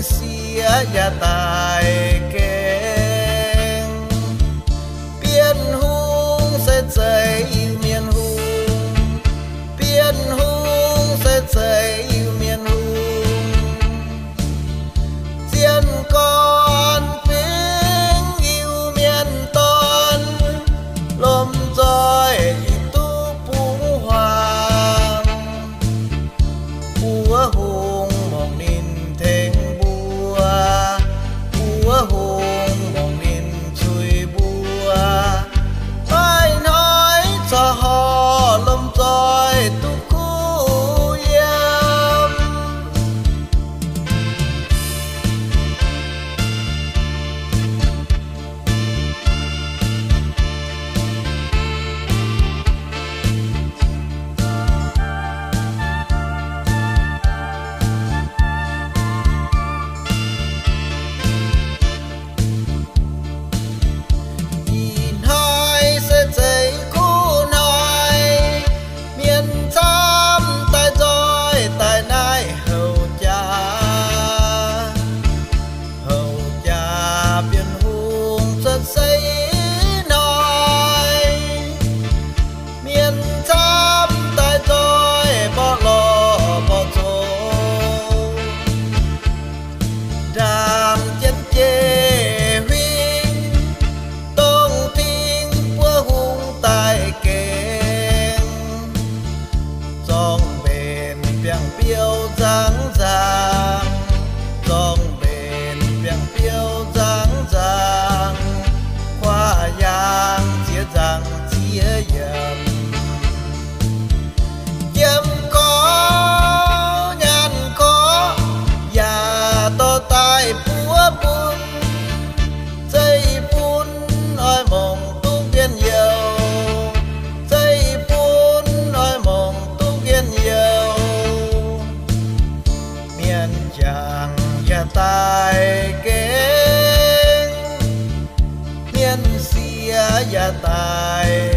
siex yaac daic gaengh. Bienh hungh se zeiz Iu-Mienh hungh, bienh hungh se zeiz Iu-Mienh hungh. Zien gorn fingx Iu-Mienh dorn, lomh nzoih yaac duqv bungx huaang. Buov hungh mongh ninh tengx mbuo, buov hungh mongh ninh cui mbuo. Maiv hnoi corc horc lomh nzoih duqv kuv yiem. Ih hnoi se zeiz kuv hnoi, mienh camv daaih nzoih daaih naaiv houc jaax. Houc jaax Bienh Hungh cuotv seix hnoi, mienh camv daaih nzoih mborqv lorh mborqv zoux. Ndaangc jienv jiex huingx, dongh tingx buov hungh daaih gaengh. Zorng mbenc biangh biouv nzangv nzangv, zorng mbenc biangh biouv nzangv nzangv, kuaaiv yaangh ziex nzangc ziex yiemc. Yiem gorx nyaanh gorx yaac dorh daaih buov bun. Zeiv-fun oix mongc duqv njien-youh, zeiv-fun oix mongc duqv njien-youh. Mienh jangc yaac daaih gaengh, mienh siex yaac daaih